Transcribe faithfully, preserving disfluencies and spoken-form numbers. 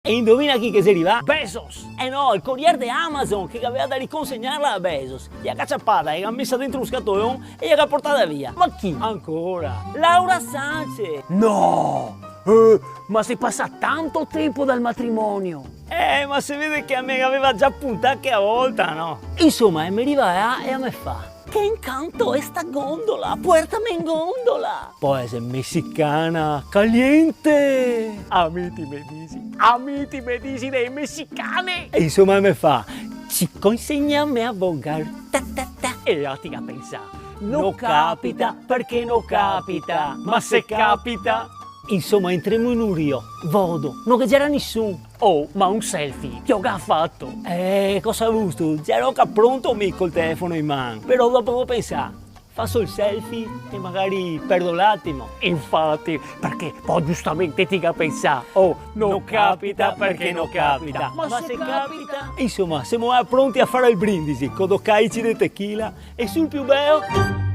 E indovina chi che xe rivà? Bezos! Eh no, el corier de Amazon che gaveva da riconsegnarla a Bezos. I la ga ciapada, i la ga mesa dentro un scatolon e i la ga portada via. Ma chi? Ancora? Laura Sanchez! No! Eh, ma xe pasà tanto tempo dal matrimonio! Eh, ma se vede che la me gaveva già puntà chea volta, no? Insoma, la me riva là e la me fa: "Che incanto esta gondola, puertame in gondola!" Po' xe messicana, caliente! A mi ti me disi, a mi ti me disi de messicane! E insoma la me fa: "Chico, enséñame a vogar, ta, ta, ta." E la ti ga pensà: "No capita, parché no capita, ma se capita." Insoma, entremo in un rio, vodo, no ghe gera nisun. Oh, ma un selfie, ti lo ga fato? Eh, cosa vustu? Gero pronto mi col telefono in man. Però dopo go pensà, faso el selfie e magari perdo l'atimo. Infati, parché po' giustamente ti ga pensà: "Oh, no capita, parché no capita, ma se capita." Insoma, semo là pronti a far el brindisi, co do caici de tequila e sul più beo.